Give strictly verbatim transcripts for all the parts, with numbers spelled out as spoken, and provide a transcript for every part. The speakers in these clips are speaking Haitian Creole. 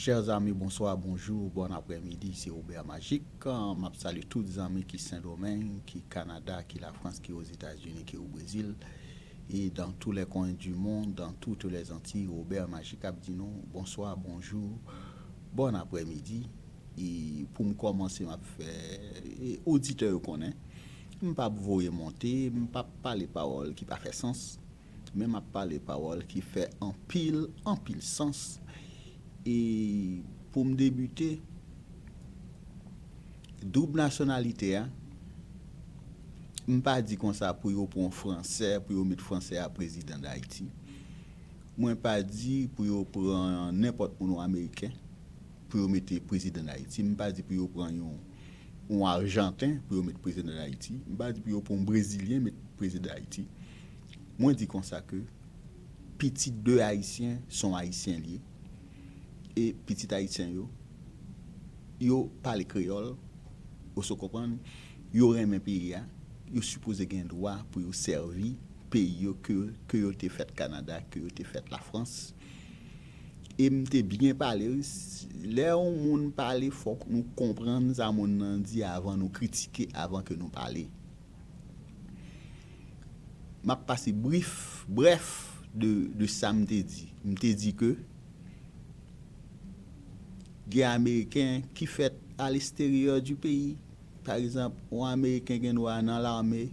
Chers amis, bonsoir, bonjour, bon après-midi, c'est Robert Magique. Euh, M ap salye tout zanmi ki Sendomeng, ki Kanada, ki Lafrans, ki Ozetazini, ki o Brezil, et dans tous les coins du monde, dans toutes les Antilles. Robert Magique ap di nou bonswa, bonjou, bon aprèmidi. E pou m kòmanse, m ap fè, e oditè yo konnen, m p ap voye monte, m p ap pale pawòl ki pa fè sans, men m ap pale pawòl ki fè anpil, anpil sans. E pou m debite, doub nasyonalite a, m pa di konsa pou yo pran fransè, pou yo met fransè a prezidan Dayiti. Mwen pa di pou yo pran nenpòt moun ou ameriken pou yo mete prezidan Dayiti. M pa di pou yo pran yon, yon ajanten pou yo met prezidan Dayiti. M pa di pou yo pran yon brezilyen met prezidan Dayiti. Mwen di konsa ke pitit de Ayisyen se yon Ayisyen li ye. E pitit Ayisyen yo, yo pale kreyòl, ou so konprann, yo renmen peyi a, yo sipoze gen dwa pou yo sèvi peyi yo ke, ke yo te fèt Kanada, ke yo te fèt Lafrans. E m te byen pale, wi. S- Lè yon moun pale, fòk nou konprann sa moun nan di avan nou kritike, avan ke nou pale. M ap pase brif, brèf de, de sa m te di. M te di ke gen Ameriken ki fèt a l'extérieur du pays. Pa egzanp, yon Ameriken gen dwa nan lame,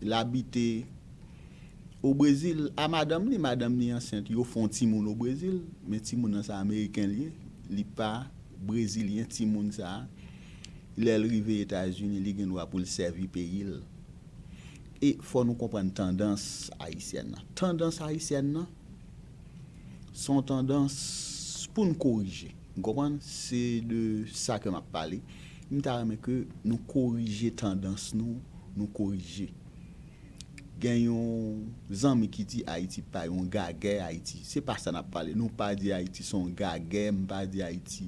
l abite o Brezil, a madanm li, madanm li ansent, yo fè yon timoun o Brezil, men timoun nan se Ameriken li ye, li pa Brezilyen, timoun sa a, lè l rive Etazini, li gen dwa pou l sèvi peyi l. E fò nou konprann tandans ayisyèn nan. Tandans ayisyèn nan, se yon tandans pou n korije. Ou konprann? Se de sa ke m ap pale. M ta renmen ke nou korije tandans nou, nou korije. Gen yon zanmi ki di Ayiti pa yon gagè, Ayiti. Se pa sa n ap pale. Nou pa di Ayiti se yon gagè, m pa di Ayiti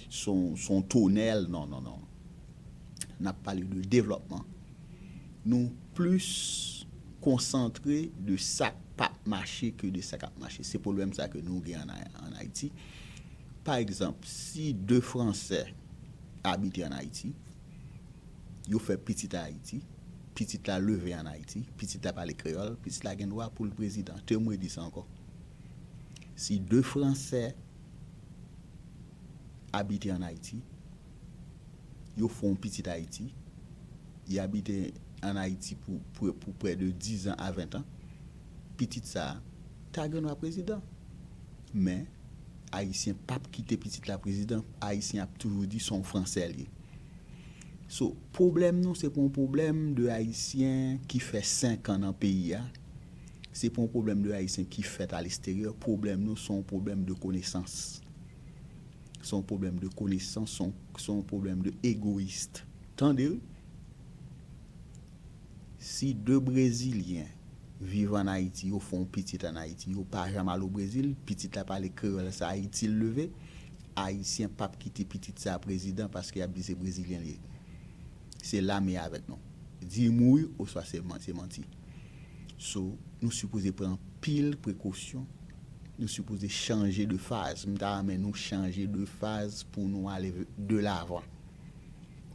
se yon, se yon tonèl. Non, non, non. N ap pale de devlòpman. Nou plis konsantre de sa k p ap mache ke de sa k ap mache. Se pwoblèm sa ke nou gen an, an Ayiti. Pa egzanp, si de Fransè abite an Ayiti, yo fè pitit Ayiti, pitit la leve an Ayiti, pitit la pale kreyòl, pitit la gen dwa pou l prezidan. Te mwen di sa ankò. Si de Fransè abite an Ayiti, yo fè yon pitit Ayiti, li abite an Ayiti pou, pou, pou prè de diz an a ven an, pitit sa a ta gen dwa prezidan. Men, Ayisyen p ap kite pitit la prezidan, Ayisyen ap toujou di se yon Fransè l ye. So, pwoblèm nou, se pa yon pwoblèm de Ayisyen ki fè senk an nan peyi a, se pa yon pwoblèm de Ayisyen ki fèt a l'extérieur, pwoblèm nou, se yon pwoblèm de konesans. Se yon pwoblèm de konesans, se yon, se yon pwoblèm de egoyis. Tande, wi. Si de Brezilyen viv an Ayiti, yo fè yon pitit an Ayiti, yo pa janm al o Brezil, pitit la pale kreyòl, se Ayiti l leve, Ayisyen p ap kite pitit sa a prezidan paske y ap di se Brezilyen l ye. Se lame avèk nou. Di mouri oswa se man- se manti. So, nou sipoze pran anpil prekosyon. Nou sipoze chanje de faz. M ta renmen nou chanje de faz pou nou ale de lavan.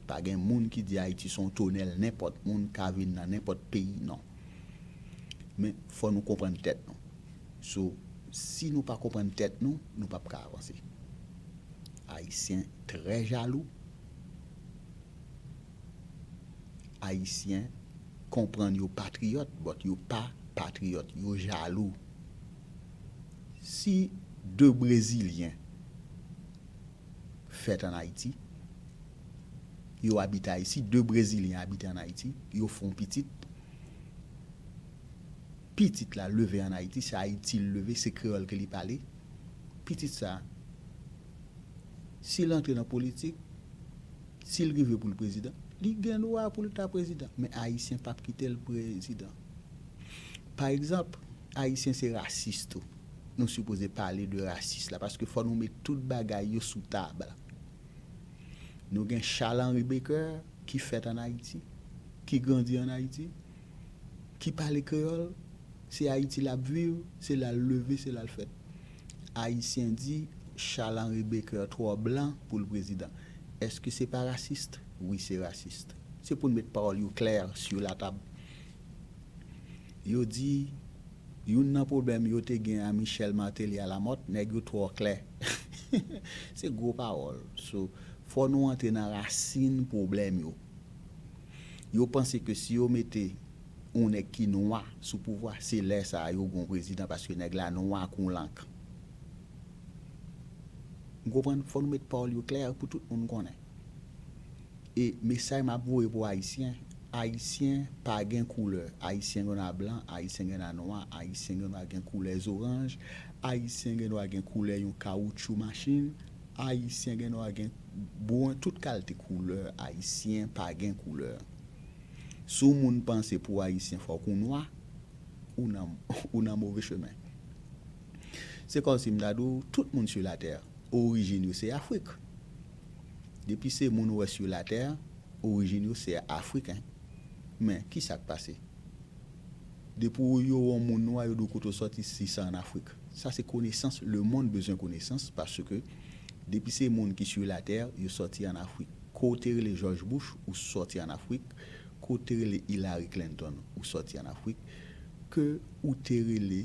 Pa gen moun ki di Ayiti se yon tonèl, nenpòt moun ka vin nan nenpòt peyi, non. Men, fò nou konprann tèt nou. So, si nou pa konprann tèt nou, nou p ap ka avanse. Ayisyen trè jalou. Ayisyen konprann yo patriyòt, but yo pa patriyòt, yo jalou. Si de Brezilyen fèt an Ayiti, yo abite Ayiti, si de Brezilyen abite an Ayiti, yo fè yon pitit, pitit la leve an Ayiti, se Ayiti l leve, se kreyòl ke li pale, pitit sa, si l antre nan politik, si l rive pou l prezidan, li gen dwa pou l ta prezidan, men Ayisyen p ap kite l prezidan. Pa egzanp, Ayisyen se rasis tou. Nou sipoze pale de rasis la, paske fò nou met tout bagay yo sou tab la. Nou gen Charles Henri Baker ki fèt an Ayiti, ki grandi an Ayiti, ki pale kreyòl, se Ayiti l ap viv, se la l leve, se la l fèt. Ayisyen di, Charles Henri Baker twò blan pou l prezidan. Èske se pa rasis? Wi, se rasis. Se pou n met pawòl yo klè sou latab. Yo di, youn nan pwoblèm yo te gen a Michel Martelly a Lamothe, nèg yo twò klè. Se gwo pawòl. So, fò nou antre nan rasin pwoblèm yo. Yo panse ke si yo mete yon nèg ki nwa sou pouvwa, se lè sa a yo gon prezidan, paske nèg la nwa kou lank. Ou konprann? Fò nou met pawòl yo klè pou tout moun konnen. E mesaj m ap voye pou Ayisyen, Ayisyen pa gen koulè. Ayisyen gen dwa blan, Ayisyen gen dwa nwa, Ayisyen gen dwa gen koulè zoranj, Ayisyen gen dwa gen koulè yon kawoutchou machin, Ayisyen gen dwa gen bon, tout kalite koulè. Ayisyen pa gen koulè. Si yon moun panse pou Ayisyen fòk ou nwa, ou nan, ou nan move chemen. Se kòmsi m ta di w, tout moun sou latè, orijin yo se Afrik. Depi se moun ou wè sou latè, orijin yo se Afriken. Men, ki sa k pase? Depi w yo wè yon moun nwa, yo di w kote w sòti, si se ann Afrik. Sa se konesans, lemonn bezwen konesans, paske depi se moun ki sou latè, yo sòti ann Afrik. Ke w te rele Jòj Bush, ou sòti ann Afrik. Ke w te rele Hillary Clinton, ou sòti ann Afrik. Ke ou te rele,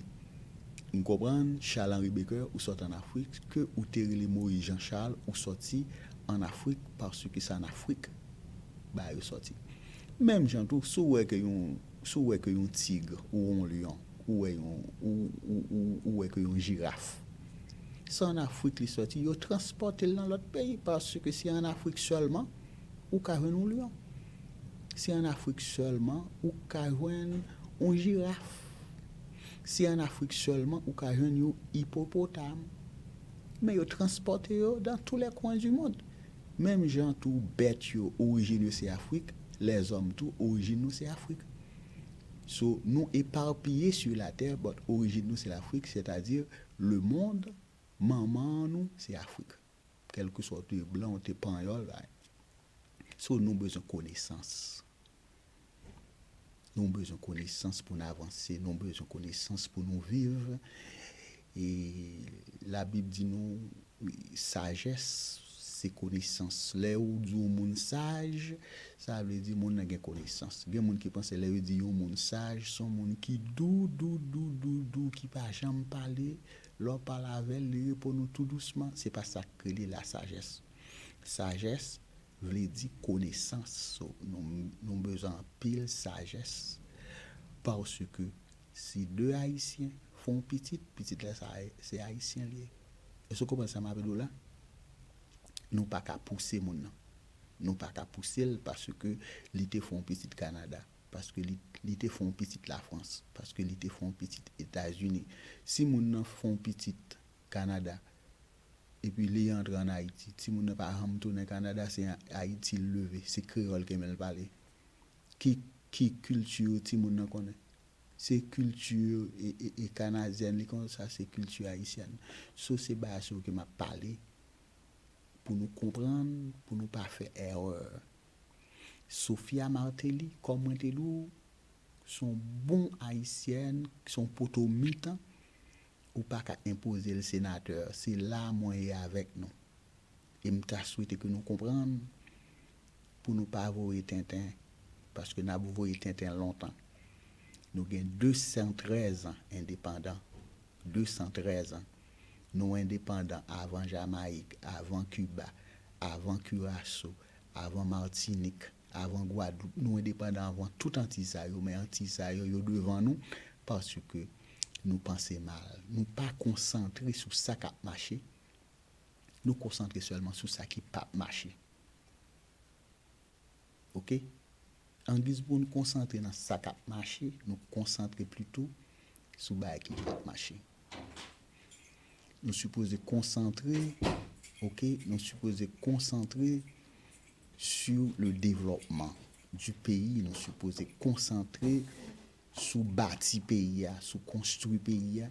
m konprann, Charles Henri Baker, ou sòti ann Afrik. Ke ou te rele Moïse Jean Charles, ou sòti ann Afrik, paske se ann Afrik bagay yo sòti. Menm jan tou, si w wè ke yon, si w wè ke yon tig ou yon lyon, ou wè yon, ou, ou, ou, ou wè ke yon jiraf, se ann Afrik li sòti, yo transpòte l nan lòt peyi, paske se ann Afrik sèlman ou ka jwenn yon lyon. Se ann Afrik sèlman ou ka jwenn yon jiraf. Se ann Afrik sèlman ou ka jwenn yon ipopotam. Men yo transpòte yo dans tous les coins du monde. Menm jan tou bèt yo, orijin yo se Afrik, lèzòm tou, orijin nou se Afrik. So, nou epapiye sou latè, but orijin nou se Lafrik, sètadi lemonn, manman nou se Afrik. Kèlkeswa ou te blan, ou te panyòl, bagay. So, nou bezwen konesans. Nou bezwen konesans pou n avanse, nou bezwen konesans pou nou viv. E Labib di nou, sajès se konesans. Lè ou di yon moun saj, sa vle di moun nan gen konesans. Gen moun ki panse lè yo di yon moun saj, se yon moun ki dou, dou, dou, dou, dou, ki pa janm pale. Lè w pale avè l, li reponn ou tou dousman. Se pa sa k rele lasajès. Sajès vle di konesans. So, nou, nou bezwen anpil sajès. Paske si de Ayisyen fè yon pitit, pitit la sa, se Ayisyen li ye. Èske w konprann sa m ap di w la? Nou pa ka pouse moun nan. Nou pa ka pouse l paske li te fè yon pitit Kanada, paske li, li te fè yon pitit Lafrans, paske li te fè yon pitit Etazini. Si moun nan fè yon pitit Kanada, epi li antre ann Ayiti, timoun nan pa janm tounen Kanada, se Ayiti l leve, se kreyòl ke men l pale. Ki, ki kilti timoun nan konnen? Se kilti e, e, e kanadyèn li konnen, sa se kilti ayisyèn. So, se bagay sa yo ke m ap pale pou nou konprann, pou nou pa fè erè. Sophia Martelly, kòm mwen te di w, se yon bon ayisyèn, se yon poto mitan, ou pa ka enpoze l senatè. Se la mwen ye avèk nou. E m ta swete ke nou konprann pou nou pa voye tenten, paske n ap voye tenten lontan. Nou gen de san trèz an endepandan. De san trèz an. Nou endepandan avan Jamayik, avan Kiba, avan Kiraso, avan Matinik, avan Gwadloup. Nou endepandan avan tout Antiy sa yo, men Antiy sa yo, yo devan nou paske nou panse mal. Nou pa konsantre sou sa k ap mache. Nou konsantre sèlman sou sa ki p ap mache. Oke? Angiz pou nou konsantre nan sa k ap mache, nou konsantre plito sou bagay ki p ap mache. Nou sipoze konsantre, oke? Nou sipoze konsantre sur le développement du pays. Nou sipoze konsantre sou bati peyi a, sou konstwi peyi a.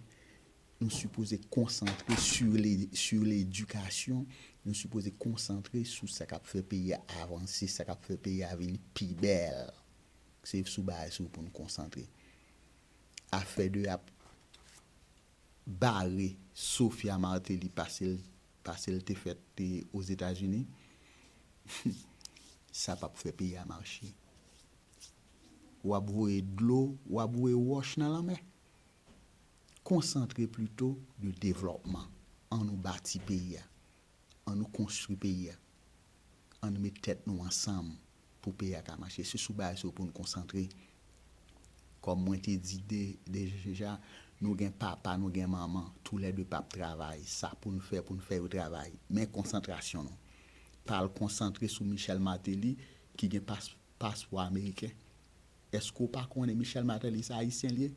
Nou sipoze konsantre sur le, sur ledikasyon. Nou sipoze konsantre sou sa k ap fè peyi a avanse, sa k ap fè peyi a vin pi bèl. Se sou bagay sa pou nou konsantre. Afè de ap bare Sophia Martelly pase l pase l te fèt Ozetazini, sa p ap fè peyi a mache. W ap voye dlo, w ap voye wòch nan lanmè. Konsantre plito de devlòpman. Ann nou bati peyi a. Ann nou konstwi peyi a. Ann nou met tèt nou ansanm pou peyi a ka mache. Se sou bagay sa yo pou n konsantre. Kòm mwen te di de, deja, nou gen papa, nou gen manman, toulède p ap travay. Sa pou n fè, pou n fè yo travay. Men konsantrasyon nou. Pa al konsantre sou Michel Martelly ki gen pas, paspò ameriken. Èske w pa konnen Michel Martelly se ayisyen l ye?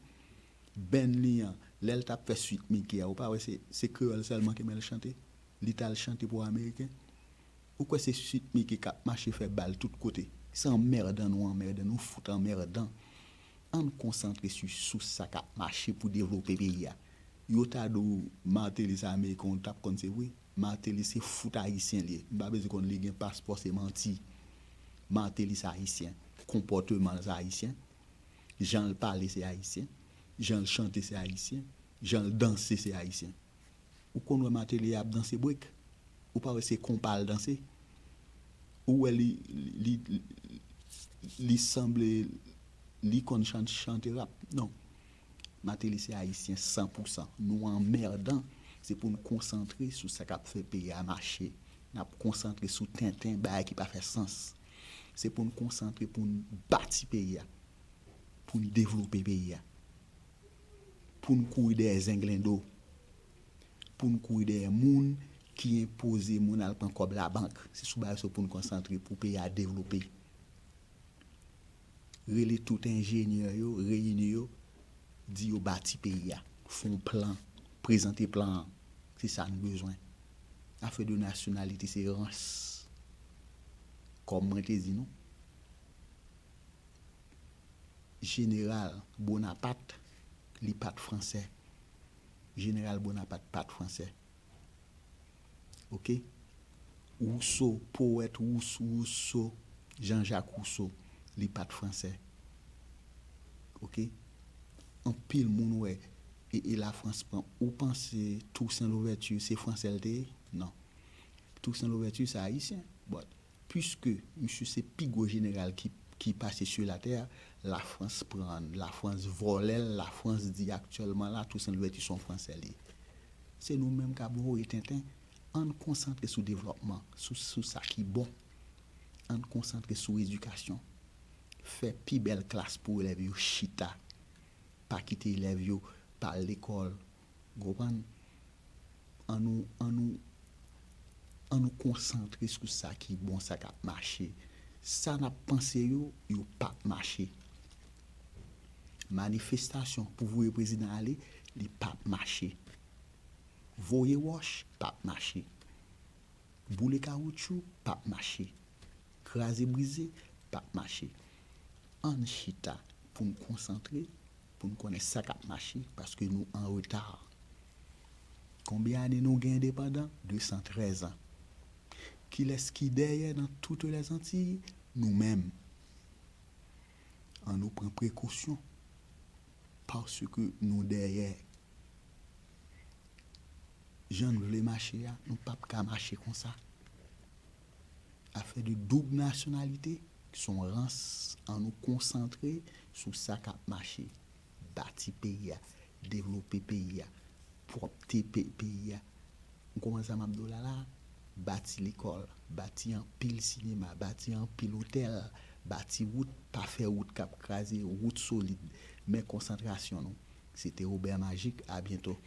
Band li an, lè l t ap fè Sweet Mickey a, ou pa wè se, se kreyòl sèlman ke men l chante? Li t al chante pou ameriken. Ou kwè se Sweet Mickey k ap mache fè bal tout kote? Se anmèdan nou anmèdan, nou fout anmèdan. Ann konsantre sou, sou sa k ap mache pou devlope peyi a. Yo ta di w Martelly se ameriken, ou t ap konn se vre. Martelly se fout ayisyen li ye. M pa bezwen konn li gen paspò, se manti. Martelly se ayisyen. Konpòteman l se ayisyen. Jan l pale se ayisyen. Jan l chante se ayisyen. Jan l danse se ayisyen. Ou konn wè Martelly ap danse break? Ou pa wè se konpa l danse? Ou wè li, li, li, li sanble li konn chan-, chante rap? Non. Martelly se ayisyen san pou san. Nou anmèdan. Se pou n konsantre sou sa k ap fè peyi a mache. N ap konsantre sou tenten, bagay ki pa fè sans. Se pou n konsantre pou n bati peyi a. Pou n devlope peyi a. Pou n kouri dèyè zenglendo. Pou n kouri dèyè moun ki enpoze moun al pran kòb labank. Se sou bagay sa yo pou n konsantre pou peyi a devlope. Rele tout enjenyè yo, reyini yo, di yo bati peyi a. Fè yon plan, prezante plan an. Se sa n bezwen. Afè de nasyonalite se rans. Kòm mwen te di nou, Jeneral Bonapat, li pa t fransè. Jeneral Bonapat pa t fransè. Oke? Rousseau, powèt Rous-, Rousseau, Jean-Jacques Rousseau, li pa t fransè. Oke? Anpil moun wè, e, e Lafrans pran. Ou panse Toussaint Louverture se fransè l te ye? Non. Toussaint Louverture se ayisyen. But, piske misye se pi gwo jeneral ki, ki pase sou latè a, Lafrans pran l, Lafrans vòlè l, Lafrans di aktyèlman la, Toussaint Louverture se yon fransè li ye. Se nou menm k ap voye tenten. Ann konsantre sou devlòpman, sou, sou sa ki bon. Ann konsantre sou edikasyon. Fè pi bèl klas pou elèv yo chita. Pa kite elèv yo pa al lekòl. Ou konprann? Ann nou, ann nou, ann nou konsantre sou sa ki bon, sa k ap mache. Sa n ap panse yo, yo p ap mache. Manifestasyon pou voye prezidan ale, li p ap mache. Voye wòch, p ap mache. Boule kawoutchou, p ap mache. Kraze brize, p ap mache. Ann chita pou n konsantre, pou n konnen sa k ap mache, paske nou an reta. Konbyen ane nou gen endepandan? De san trèz an. Kilès ki dèyè nan tout Lèzantiy? Nou menm. Ann nou pran prekosyon, paske nou dèyè. Jan n vle mache a, nou p ap ka mache konsa. Afè de doub nasyonalite, se yon rans. Ann nou konsantre sou sa k ap mache. Bati peyi a, devlope peyi a, pwòpte pe-, peyi a. Ou konprann sa m ap di w la la? Bati lekòl, bati anpil sinema, bati anpil otèl, bati wout, pa fè wout k ap kraze, wout solid. Men konsantrasyon nou. Se te Robert Magic, a byento.